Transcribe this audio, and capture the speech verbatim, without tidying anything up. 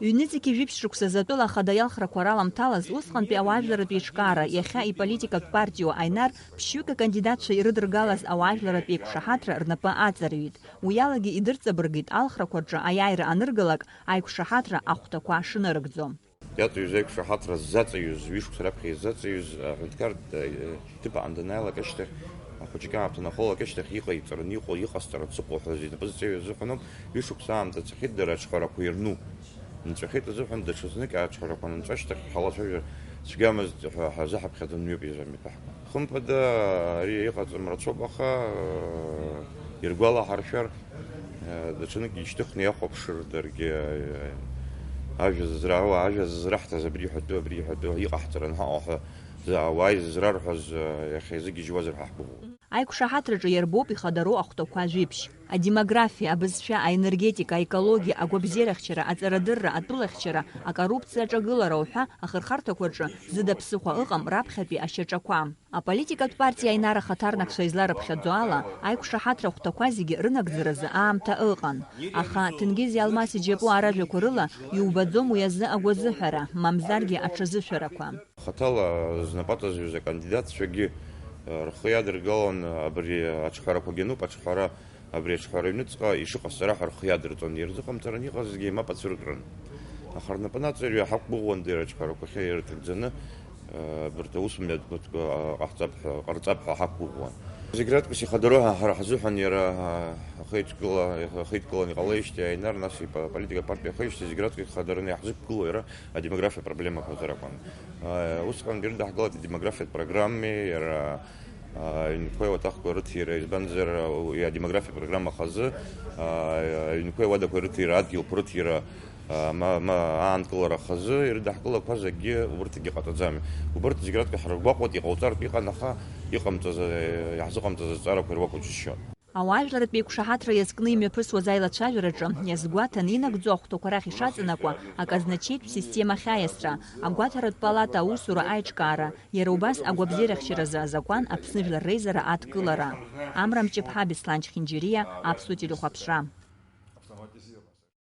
Ҩнызқьи жәиԥшь шықәсазы атәыла ахада иалхрақәа раламҭалаз, усҟантәи ауаажәларратә еиҿкаара, иахьа иполитикатә партиоу Аинар ԥшьҩык акандидатцәа ирыдыргалаз ауаажәларратә еиқәшаҳаҭра рнапы аҵарҩит. Уи алагьы идырҵабыргит алхрақәа рҿы аиааира аныргалак аиқәшаҳаҭра ахәҭақәа шынарыгӡо. Иаҵаҩыз аиқәшаҳаҭра ззаҵаҩыз, ҩышықәса раԥхьа иззаҵаҩыз аҳәынҭқарратә, э, ҭыԥ аан данааилак ашьҭахь, ахәыҷы аамҭа анахәалак ашьҭахь иҟаиҵараны иҟоу, иҟасҵарц ыҟоу ҳәа зынапы зҵаҩыз азыҳәаноуп, ҩышықәса аамҭа цахьеит дара аҽҳәарақәа ирну. Нҵәахьеит азыҳәан даҽазнык аҽҳәарақәа анынҵәа ашьҭахь ҳалацәажәар цәгьамызт ҳәа ҳазы ҳаԥхьаӡон мҩоуп изамҩатәа ҳкәын. Хымԥада, ари иҟаҵам рацәоуп, аха, э, иргәалаҳаршәар, э, даҽанык ишьҭыхны иахәаԥшыр даргьы, э, ажәа зызра-, ауаа ажәа зызраҳҭаз абри иҳәатәу, абри иҳәатәу иҟаҳҵаран ҳаҟоу ҳәа зы-, ауаа изызрарҳәаз, э, иахьа изыгьежьуазар ҳәа ҳгәыӷуан. Аиқәшаҳаҭраҿы иарбоуп ихадароу ахәҭақәа жәиԥшь. Адемографиа, абызшәа, аенергетика, аекологиа, агәабзиарахьчара, аҵарадырра, атәылахьчара, акоррупциа аҿагылара уҳәа ахырхарҭақәа рҿы зыда ԥсыхәа ыҟам раԥхьатәи ашьаҿақәа. Аполитикатә партиа Аинар ахаҭарнакцәа изларыԥхьаӡо ала, аиқәшаҳаҭра ахәҭақәа зегьы рынагӡаразы аамҭа ыҟан. Аха Ҭенгиз Иалмас иџьапуаа ражәақәа рыла иубаӡом уи азы агәазыҳәара, мамзаргьы аҽазышәарақәа. Хаҭала знапы аҵазҩыз акандидатцәагьы, э, рхы иадыргалон, абри аҿҳәарақәагьы ануп, аҿҳәара, абри аҿҳәара аҩныҵҟа ишыҟасҵара ҳәа рхы иадырҵон. Ирзыҟамҵараны иҟазгьы мап ацәыркрын. Аха рнапы наҵаҩы ҳақәгәыӷуан, дара аҿҳәарақәахьы ирҭагӡаны, э, абарҭ аусмҩаԥгатәқәа ҟаҳҵап ҳәа, ҟарҵап ҳәа ҳақәгәыӷуан. Зегь раҵкыс ихадароу ҳара ҳзыҳәан иара, э, ахеидкыла-, ахеидкыланы иҟалеижьҭеи Аинар, нас иполитика партиа ахеижьҭеи зегь раҵкыс ихадараны иаҳзықәгылоу иара адемографиа проблемақәа азы ракәын. Э, усҟан ирыдаҳгылеит адемографиатә программеи иара, э, аҩнқәеи ауаҭахқәеи рыҭира, избанзар, уи адемографиатә программа хазы, э, аҩнқәеи ауадақәеи рыҭира, адгьылқәа рыҭира, э, ма, ма аанкылара хазы ирыдаҳкылақәаз акгьы убарҭгьы ҟаҵаӡами. Убарҭ зегь раҵкыс ҳрыгәаҟуеит, иҟауҵартә иҟан, аха иҟамҵаз, э, иаҳзыҟамҵаз азҵаарақәа ируакәу џьысшьон. Ауаажәларратә еиқәшаҳаҭра иазкны имҩаԥысуаз аилацәажәараҿы иазгәаҭан, инагӡо ахәҭақәа рахь ишаҵанакуа аказначеитә система ахьаиасра, агәаҭаратә палата аусура аиҿкаара, иара убас агәабзиарахьчаразы азакәан Аԥсны Жәлар Реизара адкылара. Амра Мҷыԥҳа, Беслан Чхинџьириа, Аԥсуа телехәаԥшра.